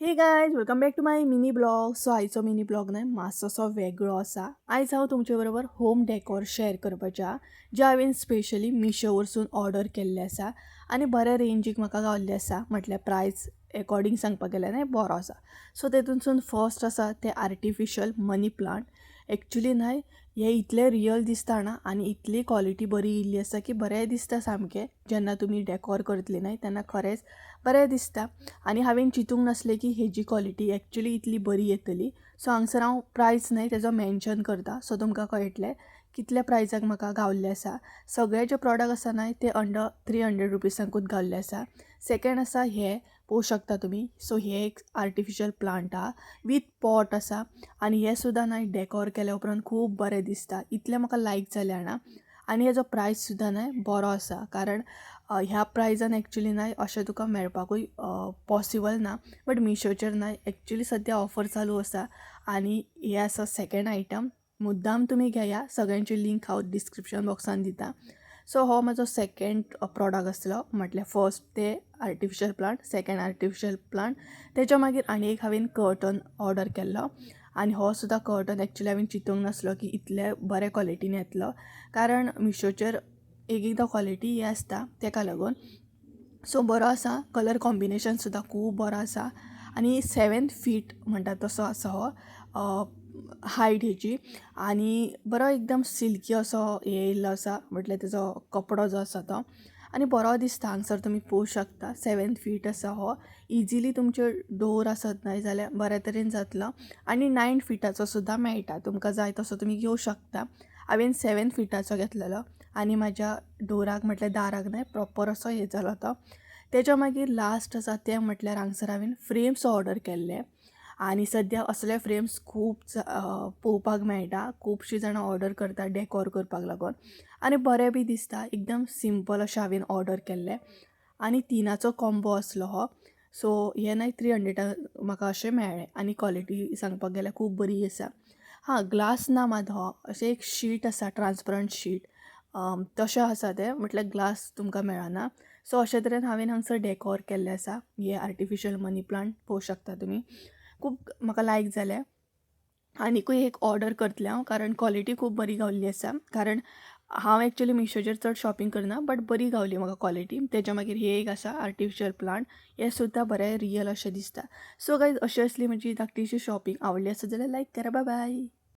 Hey guys, welcome back to my mini vlog. So आयचो mini blog न्हय मातसो वेगळो आसा. आयज हांव तुमचे बरोबर होम डेकोर शेअर करपाचें आहा, जें हांवें स्पेशली मिशो वरसून ऑर्डर केल्लें आसा आनी बऱ्या रेंजीक म्हाका गावल्लें आसा. म्हटल्यार प्रायस एकॉर्डींग सांगपाक गेल्यार न्हय बरो आसा. सो तेतूनसून फर्स्ट आसा तें आर्टिफिशल मनी प्लांट. एक्चुली न्हय हें इतलें रियल दिसता जाणा आनी इतली क्वॉलिटी बरी येयल्ली आसा की बरें दिसता सामकें. जेन्ना तुमी डेकोर करतली न्हय तेन्ना खरेंच बरें दिसता. आनी हांवें चिंतूंक नासलें की हेजी क्वॉलिटी एक्चुली इतली बरी येतली. सो हांगसर हांव प्रायस न्हय तेजो मेन्शन करता, सो तुमकां कळटलें कितल्या प्रायजाक म्हाका गावल्लें आसा. सगळे जे प्रोडक्ट आसा न्हय ते अंडर 300 रुपिजांकूच गावल्ले आसा. सेकेंड आसा हे पळोवंक शकता तुमी. सो हे एक आर्टिफिशल प्लांट आहा वीथ पॉट आसा आनी हे सुद्दां न्हय डेकोर केल्या उपरांत खूब बरें दिसता. इतलें म्हाका लायक जालें जाणा. आनी हेजो प्रायस सुद्दां न्हय बरो आसा, कारण ह्या प्रायजान एक्चुली न्हय अशें तुका मेळपाकूय पॉसिबल ना, बट मिशोचेर न्हय एक्चुली सद्या ऑफर चालू आसा. आनी हे आसा सेकेंड आयटम, मुद्दाम तुमी घेया. सगळ्यांची लिंक हांव डिस्क्रिप्शन बॉक्सान दिता. सो हो म्हाजो सेकेंड प्रोडक्ट आसलो, म्हटल्यार फर्स्ट ते artificial plant, second artificial plant. तेच्या मागीर आनी एक हांवें कर्टन ऑर्डर केल्लो आनी हो सुद्दां कर्टन एक्चुली हांवें चिंतूंक नासलो की इतले बरे क्वॉलिटीन येतलो, कारण मिशोचेर एक एकदां क्वॉलिटी हें आसता तेका लागून. सो बरो आसा, कलर कॉम्बिनेशन सुद्दां खूब बरो आसा आनी 7 फीट म्हणटा तसो आसा हो हायट हेजी. आनी बरो एकदम सिल्की असो हे येयल्लो आसा, म्हटल्यार तेजो कपडो जो आसा तो आनी बरो दिसता. हांगसर तुमी पळोवंक शकता 7 फीट आसा हो. इजिली तुमचे डोर आसत न्हय जाल्यार बऱ्या तरेन जातलो. आनी 9 फिटाचो सुद्दां मेळटा, तुमकां जाय तसो तुमी घेवं शकता. हांवें 7 फिटाचो घेतलेलो आनी म्हाज्या डोराक म्हटल्यार दाराक न्हय प्रोपर असो हे जालो तो. तेच्या मागीर लास्ट आसा तें म्हटल्यार हांगसर हांवें फ्रेम्स ऑर्डर केल्ले आनी सद्या असले फ्रेम्स खूब पळोवपाक मेळटा. खुबशीं जाणां ऑर्डर करता डेकोर करपाक लागून आनी बरें बी दिसता. एकदम सिंपल अशें हांवें ऑर्डर केल्लें आनी तिनाचो कॉम्बो आसलो हो. सो हे न्हय 300 म्हाका अशें मेळ्ळें आनी क्वॉलिटी सांगपाक गेल्यार खूब बरी आसा. हां, ग्लास ना मात, हो अशें एक शीट आसा, ट्रान्सपरंट शीट तशें आसा तें, म्हटल्यार ग्लास तुमकां मेळना. सो अशे तरेन हांवें हांगसर डेकोर केल्लें आसा. हे आर्टिफिशल मनी प्लांट पळोवंक शकता तुमी, खूब म्हाका लायक जालें. आनिकूय एक ऑर्डर करतलें हांव, कारण क्वॉलिटी खूब बरी गावल्ली आसा. कारण हांव एक्चुली मिशोचेर चड शॉपिंग करना, बट बरी गावली म्हाका क्वॉलिटी. तेच्या मागीर हे एक आसा आर्टिफिशल प्लांट, हें सुद्दां बरें रियल अशें दिसता. सो गायज, अशी आसली म्हजी धाकटीशी शॉपिंग. आवडली आसत जाल्यार लायक करा. बाय बाय.